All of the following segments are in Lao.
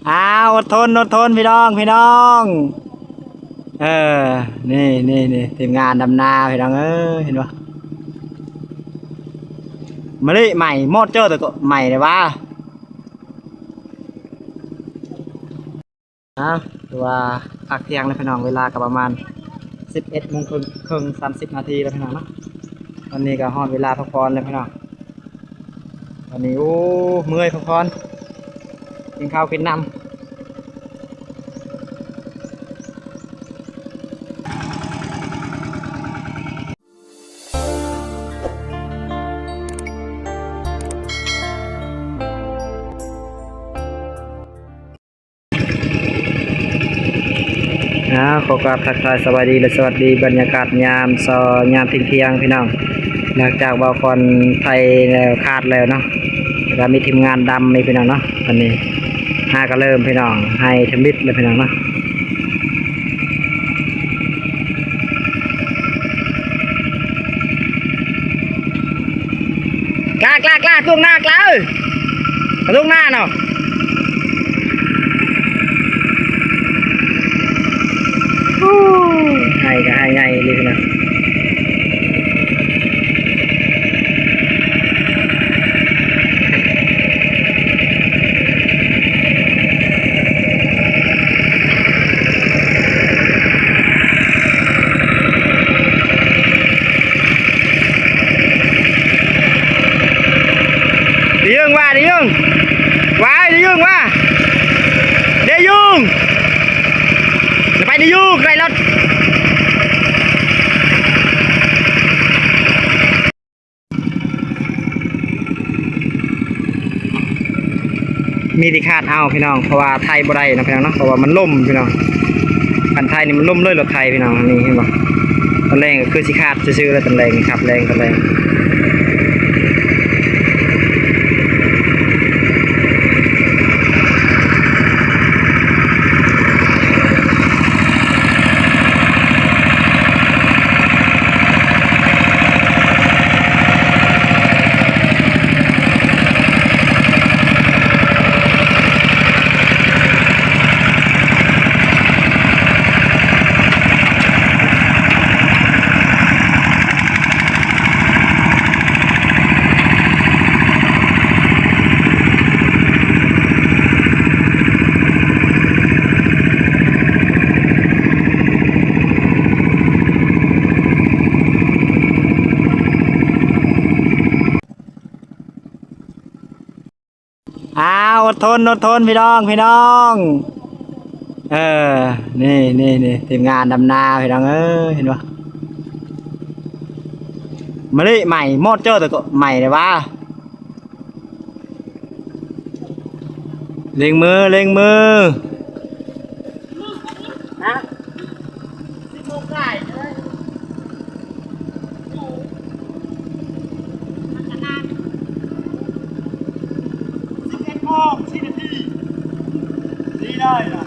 ອ້າວ ອົດທົນ ອົດທົນ ພີ່ນ້ອງ ພີ່ນ້ອງ. ເອີ ນີ້ ນີ້ ນີ້ ທີມງານດຳນາ ພີ່ນ້ອງເອີຍ ເຫັນບໍ່? ມະລິໃໝ່ ມອດເຈີແຕ່ກໍໃໝ່ແລ້ວຫວາ. ອ້າວ ຖືວ່າພັກທ່ຽງແລ້ວພີ່ນ້ອງ ເວລາກໍປະມານສິບເອັດໂມງເຄິ່ງ ເຄິ່ງ ສາມສິບນາທີແລ້ວພີ່ນ້ອງເນາະ. ຕອນນີ້ກໍຮອດເວລາພັກຜ່ອນແລ້ວພີ່ນ້ອງ. ຕອນນີ້ ໂອ້ ເມື່ອຍ ພັກຜ່ອນ ກິນເຂົ້າກິນນ້ຳ. ອາ ຂໍກາບທັກທາຍສະບາຍດີ ແລະ ສະຫວັດດີ ບັນຍາກາດຍາມເຊົ້າ ຍາມທ່ຽງໆ ພີ່ນ້ອງ. ຫຼັງຈາກເວົ້າກ່ອນໄທແລ້ວ ຄາດແລ້ວເນາະ ແລ້ວກໍມີທີມງານດຳນີ້ ພີ່ນ້ອງເນາະ. ອັນນີ້ຫາກໍເລີ່ມ ພີ່ນ້ອງ ໄຮ່ທຳອິດແລ້ວ ພີ່ນ້ອງເນາະ. ກາ ກາ ກາ ຕົງໜ້າ ກາ ເອີ ຕົງໜ້າເນາະ. ໂອ້ ໄຮ່ກໍໄຮ່ໃຫຍ່ອີ່ຫຼີນະ. ດຽງວ່າ ດຽງ ວ່າ ດຽງວ່າ ດຽງ ໄປ ດຽງ ໄລ່ລົດ. ມີແຕ່ຄາດເອົາພີ່ນ້ອງ ເພາະວ່າໄຖບໍ່ໄດ້ເນາະພີ່ນ້ອງເນາະ ເພາະວ່າມັນລົ້ມພີ່ນ້ອງ. ຄັນໄຖນີ້ມັນລົ້ມເລີຍລົດໄຖພີ່ນ້ອງ. ນີ້ເຫັນບໍ່ ຕອນແລງກໍຄືຊິຄາດຊື່ໆ ແລ້ວ ຕອນແລງນີ້ ຄັບແລງ ຕອນແລງ. ອ້າວ ອົດທົນ ອົດທົນ ພີ່ນ້ອງ ພີ່ນ້ອງ. ເອີ ນີ້ ນີ້ ນີ້ ທີມງານດຳນາ ພີ່ນ້ອງເອີຍ ເຫັນບໍ່? ມະລິໃໝ່ ມອດເຈີແຕ່ກໍໃໝ່ແລ້ວຫວາ. ເລັ່ງມື ເລັ່ງມື. ຮະ? ສິບໂມງປາຍເລີຍ ຢູ່ ມັນກະນານ ສິບເອັດໂມງສີ່ນາທີ ດີເລີຍລະ.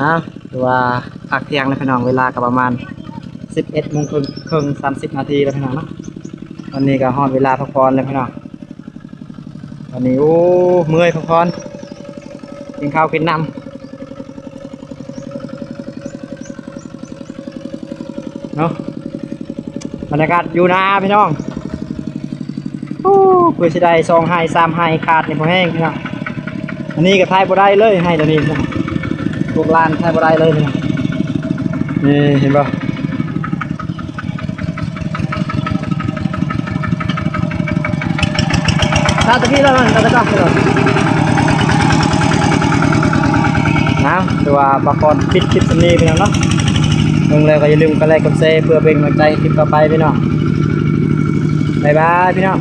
ເອົາ ຖືວ່າພັກທ່ຽງແລ້ວພີ່ນ້ອງ ເວລາກໍປະມານສິບເອັດໂມງເຄິ່ງ ເຄິ່ງ ສາມສິບນາທີແລ້ວພີ່ນ້ອງເນາະ. ຕອນນີ້ກໍຮອດເວລາພັກຜ່ອນແລ້ວພີ່ນ້ອງ. ຕອນນີ້ ໂອ້ ເມື່ອຍ ພັກຜ່ອນ ກິນເຂົ້າກິນນ້ຳເນາະ. ບັນຍາກາດຢູ່ນາພີ່ນ້ອງ. ໂອ້ ເພື່ອຊິໄດ້ສອງໄຮ່ສາມໄຮ່ ຄາດນີ້ພໍແຮງພີ່ນ້ອງ. ອັນນີ້ກໍຖ່າຍບໍ່ໄດ້ເລີຍ ໄຮ່ຕົວນີ້ ລູກຫຼານຖ່າຍບໍ່ໄດ້ເລີຍພີ່ນ້ອງ. ນີ້ເຫັນບໍ່? ຕາຕະກີ້ລະມັນ ຕາຕະກອກ ເນາະ. ຖືວ່າປາກອນປິດຄລິບສ່ຳນີ້ພີ່ນ້ອງເນາະ. ເບິ່ງແລ້ວກໍຢ່າລືມກົດໄລກົດແຊ ເພື່ອເປັນກຳລັງໃຈໃນຄລິບຕໍ່ໄປພີ່ນ້ອງ. ບາຍບາຍພີ່ນ້ອງ.